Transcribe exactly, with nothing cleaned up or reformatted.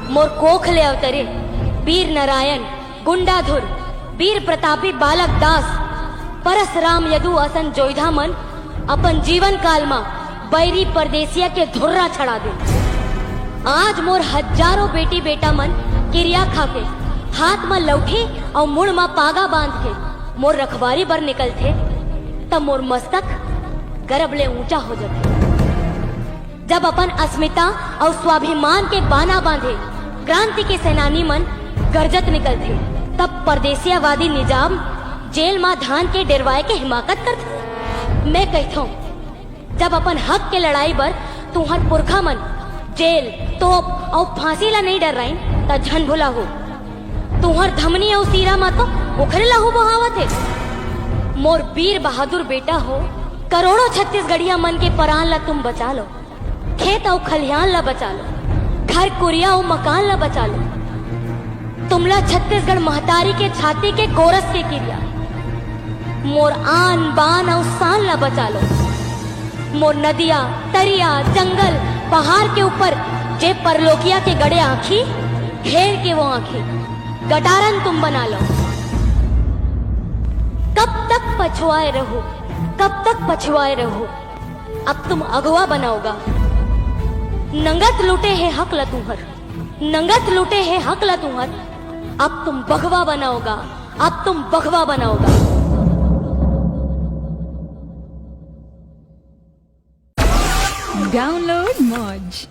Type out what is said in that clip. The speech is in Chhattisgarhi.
मोर कोख ले अवतरे बीर नारायण, गुंडाधुर, बीर प्रतापी बालक दास, परसराम यदु असन जोइधा मन अपन जीवन काल म बैरी परदेसिया के धुर्रा छड़ा दे। आज मोर हजारों बेटी बेटा मन किरिया खा के हाथ म लौठी अउ मुड़ म पागा बांध के मोर रखवारी बर निकलथे, त मोर मस्तक गरब ले ऊंचा हो जाथे। जब अपन अस्मिता अउ स्वाभिमान के बाना बांधे क्रांति के सेनानी मन गरजत निकलथे, तब परदेसियावादी निजाम जेल मा धान के डेरवाए के हिमाकत करथे। मैं कहिथौं, जब अपन हक के लड़ाई बर तुंहर पुरखा मन जेल, तोप अउ फांसी ला नइ डर्राइन, त झन भुलाहू। तुंहर धमनी अउ सीरा मा तो ओखरे लहू बोहावत हे। मोर बीर बहादुर बेटा हो, करोड़ों छत्तीसगढ़िया मन के परान ला तुम बचा लो। खेत अउ खलिहान ला बचा लो, घर कुरिया अउ मकान ला बचा लो। तुमला छत्तीसगढ़ महतारी के छाती के गोरस के किरिया, मोर आन बान अउ शान ला बचा लो। मोर नदिया, तरिया, जंगल, पहाड़ के ऊपर जे परलोकिया के गड़े आंखी, घेर के वो आंखी गटारन तुम बना लो। कब तक पछुआए रहो, कब तक पछुआए रहो? अब तुम अगवा बनाओगा। नंगत लूटे हे हक ला तुंहर, नंगत लूटे हे हक ला तुंहर। अब तुम बघवा बनाओगा, अब तुम बघवा बनाओगा। Download Moj.